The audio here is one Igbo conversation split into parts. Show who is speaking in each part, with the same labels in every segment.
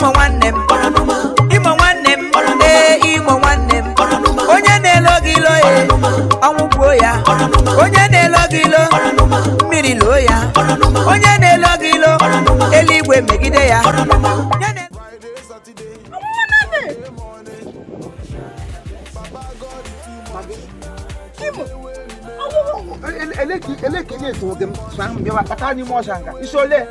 Speaker 1: Imo nwanne m, Imo nwanne m, ee, Imo nwanne m. Onye na-elo gị ilo ya, ọnwụ gbuo ya. Onye na-elo gị ilo, mmiri loo ya. Onye na-elo gị ilo, eluigwe megide ya. Onye na-
Speaker 2: Eleke na-eto oge m so ahụ bịawa kpata n'ime ọsha nga isi ole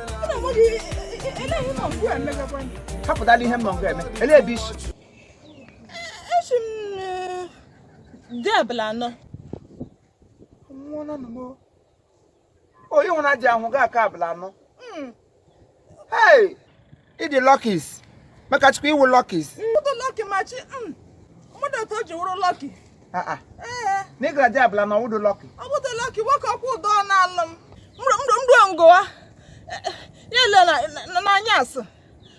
Speaker 2: hapụtala ihe m nọ nga eme ele ebe isi.
Speaker 3: Esi m dị abala anọ.
Speaker 2: Onye nwụna ji ahụ ga aka abala anọ. Hey, ịdị lucky maka Chukwu iwu lucky.
Speaker 3: Mmadụ lucky machi mmadụ otu o ji wụrụ lucky.
Speaker 2: Ah ah. Na ị gara dị abala na ọwụdụ lucky.
Speaker 3: Ọwụdụ lucky nwoke ọkwụ ụdọ na-alụ m. Ndụ ngụwa. Ya ele n'anya asị.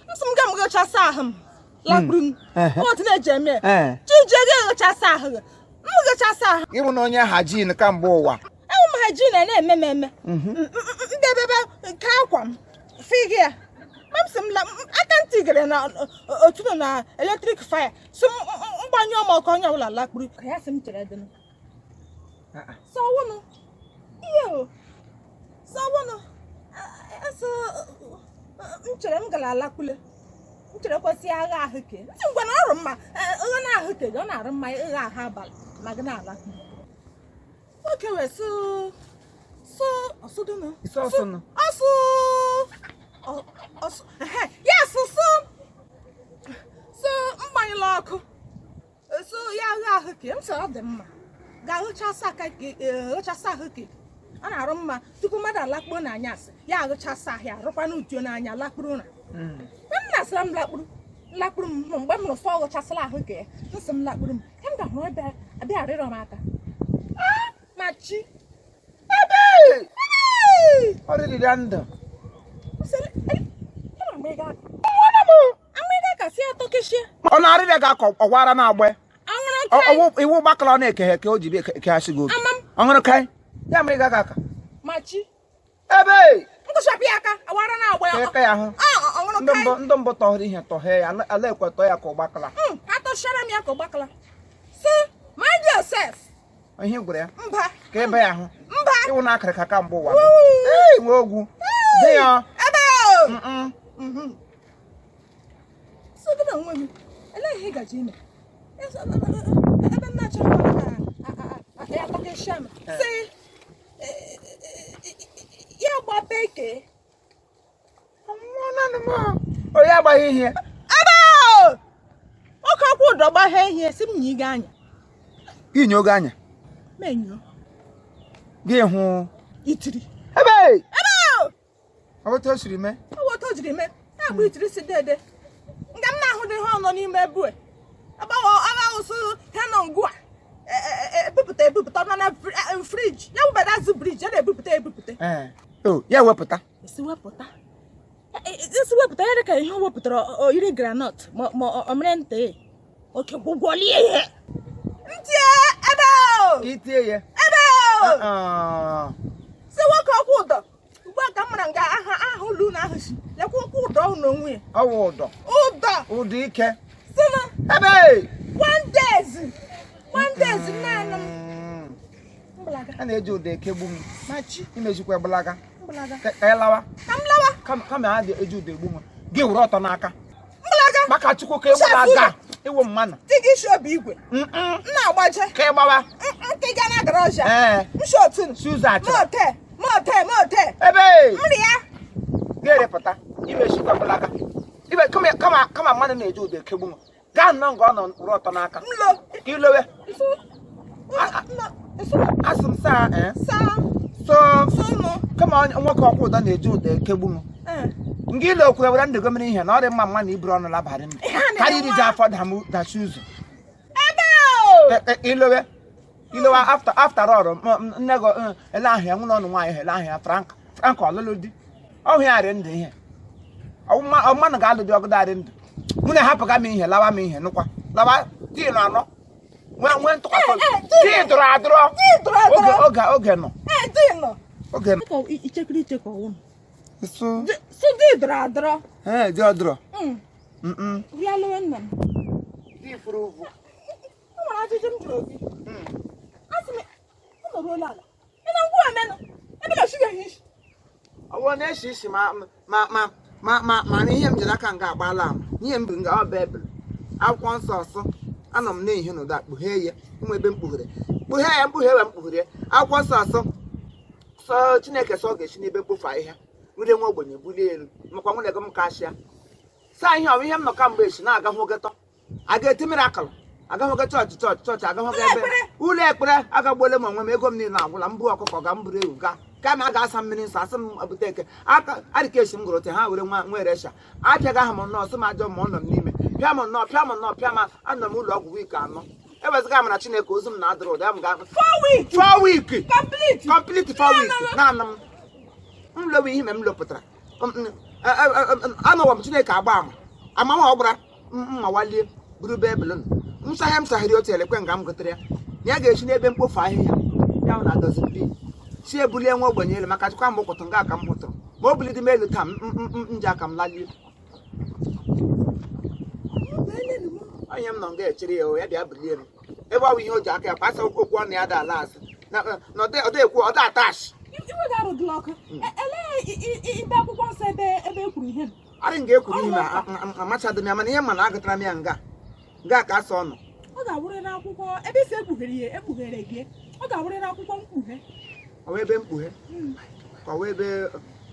Speaker 3: Nsị m ga m ghechasị ahụ m. Lakpuru m. Otu na-eji eme. Chije gị ghechasị ahụ gị. M ghechasị ahụ.
Speaker 2: Ịbụ na onye hygiene kamgbe ụwa.
Speaker 3: Enwe m hygiene na-eme m eme. Ndebebe nke akwa m. Figi ya. Ma m sị m aka ntị gere na otu nọ na electric fire. So m gbanyụọ m ọkụ onye ọbụla lakpuru. Ka ya sị m chere dị m. Sọwụnụ. Ihe o. Sọwụnụ. Asụ m chere m gara alakpule. M chere kwesị agha ahụke. Ntị ngwa na ọrụ mma. Agha na ahụke ọ na-arụ mma ịgha ahụ abalị ma gị na-alakpuru. Nwoke wee sụ sụ ọsụdụnụ.
Speaker 2: Ọsụ
Speaker 3: ọsụ ya sụ sụ sụ mgbanyụla ọkụ. So ya agha ahụke m sị ọ dị mma. Ga-aghụchasị aka ghụchasị ahụke. Ọ na-arụ mma tupu mmadụ alakpuo n'anyasị ya aghụchasị ahịa arụkwana utuo n'anya lakpuru ụra. M na-asịra m lakpuru lakpuru m mgbe m nụrụ sọ ghụchasịla ahụke ya nsị m lakpuru m ka m ga-ahụrụ ebe abịa arịrọ m aka. Ma chi.
Speaker 2: Ebe! Ọ rịrị ndụ. Ọ na-arịrịa gị aka ọwara na-agba. Iwu gbakọrọ ọ na-ekeghe eke o ji bịa ekeghachi gị obi. Ọṅụrụ kai. Ya mere ị gaghị aka.
Speaker 3: Machi.
Speaker 2: Ebe!
Speaker 3: Nkụchapụ ya aka, awara na-agba ya.
Speaker 2: Ka ya ahụ. Ndị mbụ tọhụrụ ihe tọhee ya, ala ekwe tọọ ya ka ụgbakala.
Speaker 3: Atọchara m ya ka ụgbakala. So, mind yourself.
Speaker 2: Ihe gwara ya.
Speaker 3: Mba.
Speaker 2: Ka ebe ya ahụ.
Speaker 3: Mba.
Speaker 2: Ịwụ na akịrị ka kamgbe ụwa. Ee, nwe ogwu. Dị ya.
Speaker 3: Ebe! So gị na onwe m, elee ihe ị gaji ime? Ebe m na-achọ ka ya tọkeshia m. Sị, ya gbape ke.
Speaker 2: Onye agbaghị ihe.
Speaker 3: Ebe! Nwoke ọkwụ ụdọ gbaghe ihe, sị m nye gị anya.
Speaker 2: Gị nye oge anya?
Speaker 3: M enyo.
Speaker 2: Gị hụ?
Speaker 3: Itiri.
Speaker 2: Ebe!
Speaker 3: Ebe!
Speaker 2: Otu o siri mee?
Speaker 3: Otu o jiri mee. Ya bụ itiri si dede. Nga m na-ahụ dị ihe ọ nọ n'ime ebue. Agbawụsụ ha nọ ngụ a. Ebupụta ebupụta nọ na friji. Ya bụ bedazụ briji, ya na-ebupụta ebupụta.
Speaker 2: Ya wepụta.
Speaker 3: Esi wepụta. Esi wepụta ya dị ka ihe o wepụtara oyiri granọt ma ọ mere nte. Oke gwụgwọlie ihe. Ntie ebe o!
Speaker 2: Itie ya.
Speaker 3: Ebe o! Si nwoke ọkwụ ụdọ. Ugbu a ka m mara nga aha aha ụlọ unu ahụ si. Lekwa ụkwụ ụdọ ụnụ onwe ya.
Speaker 2: Ọ wụ ụdọ.
Speaker 3: Ụdọ.
Speaker 2: Ụdọ ike.
Speaker 3: Sịnụ.
Speaker 2: Ebe!
Speaker 3: One days. One days naanị m. Mgbalaga.
Speaker 2: A na-eji ụdọ ekegbu m.
Speaker 3: Machi.
Speaker 2: Imejikwa gbalaga.
Speaker 3: Mgbalaga.
Speaker 2: Ka ị lawa.
Speaker 3: Ka m lawa.
Speaker 2: Kama a ga-eji ụdọ egbu m. Gị were ọtọ n'aka.
Speaker 3: Mgbalaga.
Speaker 2: Maka Chukwu ka ị gbalaga. Ịwụ mmanụ.
Speaker 3: Di gị isi obi igwe. M na-agbaje.
Speaker 2: Ka ị gbawa.
Speaker 3: Nke ga na garọja. M si otu.
Speaker 2: Si ụzọ achọrọ.
Speaker 3: Mote. Mote. Mote.
Speaker 2: Ebe!
Speaker 3: Nri ya.
Speaker 2: Ga-erepụta. Imejikwa gbalaga. Ibe kama mmadụ na-eji ụdọ ekegbu m. Gaa nnọọ nga ọ nọ were ọtọ n'aka.
Speaker 3: M lo.
Speaker 2: Ka ilowe. Asị m saa
Speaker 3: Saa.
Speaker 2: So kama nwoke ọkwụ ụdọ na-eji ụdọ ekegbu m. Nga ile okwu ewere ndụ gomere ihe na ọ dị mma mma na iburu ọnụ labarị ndụ. Karịa iri ji afọ dachi ụzọ.
Speaker 3: Ebe!
Speaker 2: Ilowe. Ilowe after all nne gị ele ahụ ya nwụrụ ọnụ nwaanyị ele ahụ ya Frank Frank ọlụlụ di. Ọhụ ya rị ndụ ihe. Mmanụ ga-alụ di ọgụdọ arị ndụ. Mụ na-ahapụga m ihe lawa m ihe nụkwa. Lawa di nọ anọ. Nwee ntụkwasị obi. Di dụrụ adụrọ. Oge nọ. Oge nọ.
Speaker 3: Ichekiri ichekọ ọwụnụ.
Speaker 2: So
Speaker 3: So di dụrụ adụrọ.
Speaker 2: Ee, di ọdụrọ.
Speaker 3: Bịa lewe nna m.
Speaker 2: Dị furu ugwu.
Speaker 3: O nwere ajụjụ m jụrụ gị. Asị m, ọ nọruola ala. Ị na ngwa emenụ. Ebe na-esighị ehi isi.
Speaker 2: Ọ bụrụ na esi isi ma ma ma ma ma ma na ihe m jiri aka nga agbaala ama ihe m bụ nga ọ baịbụl akwụkwọ nsọ ọsọ anọ m na-ehi n'ụda kpughee ya ụmụ ebe m kpughere kpughee ya mkpughe ya mkpughere ya akwụkwọ nsọ ọsọ sọ Chineke sọ ọ ga-esi n'ebe mkpofu ahịhịa rire nwa ogbenye bulie elu makwa nwunye gị m kashịa saa ihe ọ bụ ihe m nọ kamgbe echi na-aga hụ getọ a ga-eti miracle agahụ ga chọọchị chọọchị chọọchị agahụ ga ebe ụlọ ekpere agagbuola m onwe m ego m niile agwụla m bụ ọkụkọ ga m buru ewu ga kama a ga-asa mmiri nsọ asị m bute eke aka adịka esi m gụrụ ote ha were nwa nwere esha apịaga ha m nnọọ sị m ajọ ma ọ nọ m n'ime pịa m nnọọ pịa m nnọọ pịa m anọ m ụlọ ọgwụ week 4 eweziga m na Chineke ozu m na-adụrụ ụda m ga
Speaker 3: 4 weeks.
Speaker 2: 4 week.
Speaker 3: Complete.
Speaker 2: Complete 4 week naanị m m lowe ihe m lopụtara. Anọwa m Chineke agba ama ama nwa ọ gbara mma walie buru baịbụl nụ nsaghe m saghịrị otu elekwe nga m gotere ya na ya ga-esi n'ebe mkpofu ahịhịa ya na dustbin si ebulie nwa ogbenye elu maka chukwa m ụkwụtụ nga aka m hụtụrụ ma o bulidi m elu taa m ji aka m lalie. Onye m nọ nga echere ya o ya bịa bulie m ebe ọ bụ ihe o ji aka ya kwasa okwu ọnụ ya da ala azụ na ọ dị ekwu ọ dị atashi.
Speaker 3: Iwe ga-arụdịla ọkụ. Elee ibe akwụkwọ nsọ ebe e kwuru ihe?
Speaker 2: Arị nga ekwuru ihe ma amachaghị m ya mana ihe ma na agụtara m ya nga nga ka asọ ọnụ.
Speaker 3: Ọ ga-awụrị n'akwụkwọ ebe isi ekpughere ya ekpughere gị. Ọ ga-awụrị n'akwụkwọ mkpughe.
Speaker 2: Ọ wụ ebe mkpughe ka ọ wụ ebe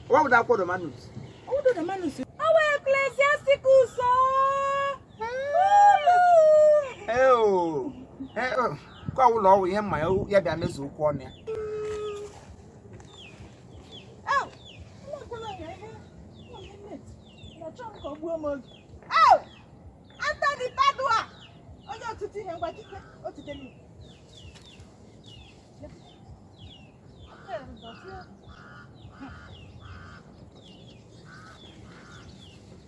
Speaker 2: ọ wụda akwụkwọ Romanus.
Speaker 3: Ọ wụdo Romanus. Ọ wụ Ecclesiasticus.
Speaker 2: Eo, ka ọ wụlọ ọwụ ihe mma ya bịa mezuo okwu ọnụ ya.
Speaker 3: Anthony Padua onye ọtụtụ ihe ngwa jike otite m.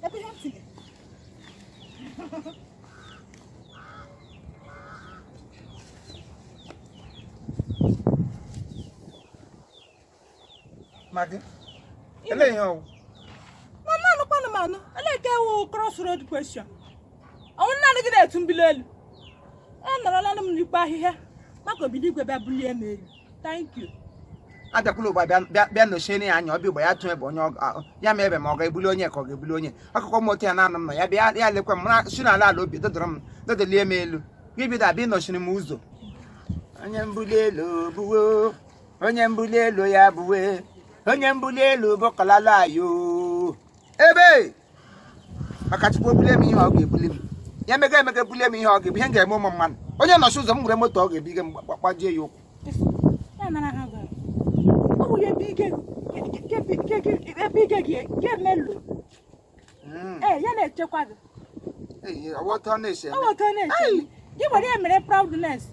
Speaker 3: Ebe ihe m tinye.
Speaker 2: Magị ele ihe ọwụ?
Speaker 3: Mama anụkwanụ m anụ ele nke wụ cross road question. Ọnwụ naanị gị na-etu mbili elu. Anọrọla m n'ikpe ahịhịa maka obido igwe bịa bulie m elu. Thank you.
Speaker 2: Abịakwala ugbu a bịa bịa nọchie ya anya ọbịa ugbo ya tụ ebe onye ya ma ebe ma ọ ga-ebuli onye ka ọ ga-ebuli onye akụkọ m otu ya na-anọ m nọ ya bịa ya lekwa m mara si n'ala ala obi dọdọrọ m dọdọlie m elu gị bido abịa ịnọchiri m ụzọ. Onye mbuli elu buwe onye mbuli elu ya buwe onye mbuli elu bụkọlala ayo ebe maka Chukwu o bulie m ihe ọ ga-ebuli m ya emega emega bulie m ihe ọ ga-ebu ihe m ga-eme ụmụ mmadụ onye nọchi ụzọ m were moto ọ ga-ebiga m gbajie ya ụkwụ.
Speaker 3: Ya nara ha gwara. Ọ bụ ebe ike ebe ike gị ga-emelu. Ee, ya na-echekwa gị.
Speaker 2: Ee, ọwọta ọ na-esi
Speaker 3: Ọ
Speaker 2: eme.
Speaker 3: bụ otu ọ na-eche. Gị were ya mere proudness.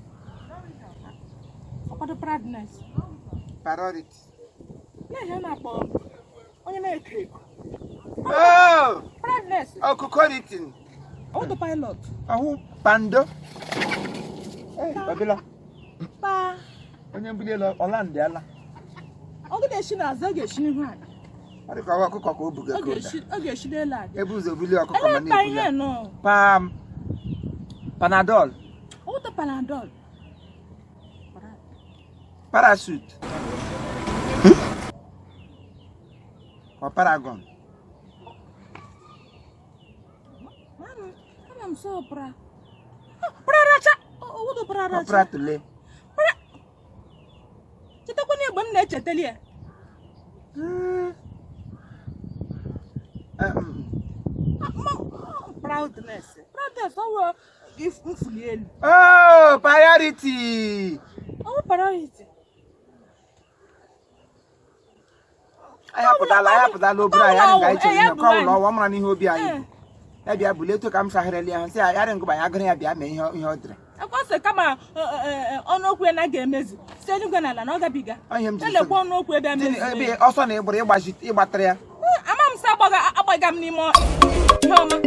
Speaker 3: Ọkwado proudness.
Speaker 2: Priority.
Speaker 3: Na ihe a na-akpọ onye na-eko eko.
Speaker 2: Oh,
Speaker 3: Proudness.
Speaker 2: okukoritin.
Speaker 3: Autopilot.
Speaker 2: Ọhụ pando. Ee, babila.
Speaker 3: Pa.
Speaker 2: Onye mbuli elu ọla ndị ala.
Speaker 3: Ọ ga-esi n'azụ, ọ ga-esi n'ihu abịa.
Speaker 2: Ọ dị ka ọwa ọkụkọ ka o buga
Speaker 3: Ọ
Speaker 2: ka ụda.
Speaker 3: ga-esi n'elu abịa.
Speaker 2: Ebu ụzọ bulie ọkụkọ ma
Speaker 3: Ele pa
Speaker 2: na-ebu
Speaker 3: ihe
Speaker 2: ya.
Speaker 3: nọ.
Speaker 2: Pam. Panadol.
Speaker 3: Auto Panadol.
Speaker 2: Parachute. Ọ paragon.
Speaker 3: Ana m sọ pra. Praracha. Owodo
Speaker 2: Ọ
Speaker 3: praracha.
Speaker 2: pratule.
Speaker 3: Chetakwa na egbe m na-echetali ya. Proudness. Proudness ọ wụ mfuli elu.
Speaker 2: Oh, priority.
Speaker 3: Ọ wụ priority.
Speaker 2: Anyị apụtala anyị apụtala obere anyị anyị ga-eche ihe ka ọ wụlọ ọwa mara n'ihe obi anyị
Speaker 3: Ee.
Speaker 2: bụ. Ya bịa bulie etu ka m sahịrịla ya sị ya yarị ngụba ya agụrụ ya bịa mee ihe ihe ọ dịrị.
Speaker 3: Ekwesị kama ọnụ okwu ya na ga-emezu site n'igwe n'ala na ọ gabiga.
Speaker 2: Ọ ihe m jiri sị
Speaker 3: Elekwa ọnụ okwu ebe
Speaker 2: gị.
Speaker 3: emezu.
Speaker 2: Ebe ọsọ na ịgbara ịgbazi ịgbatara ya.
Speaker 3: Ama m sị agbaga m n'ime ihe ọma.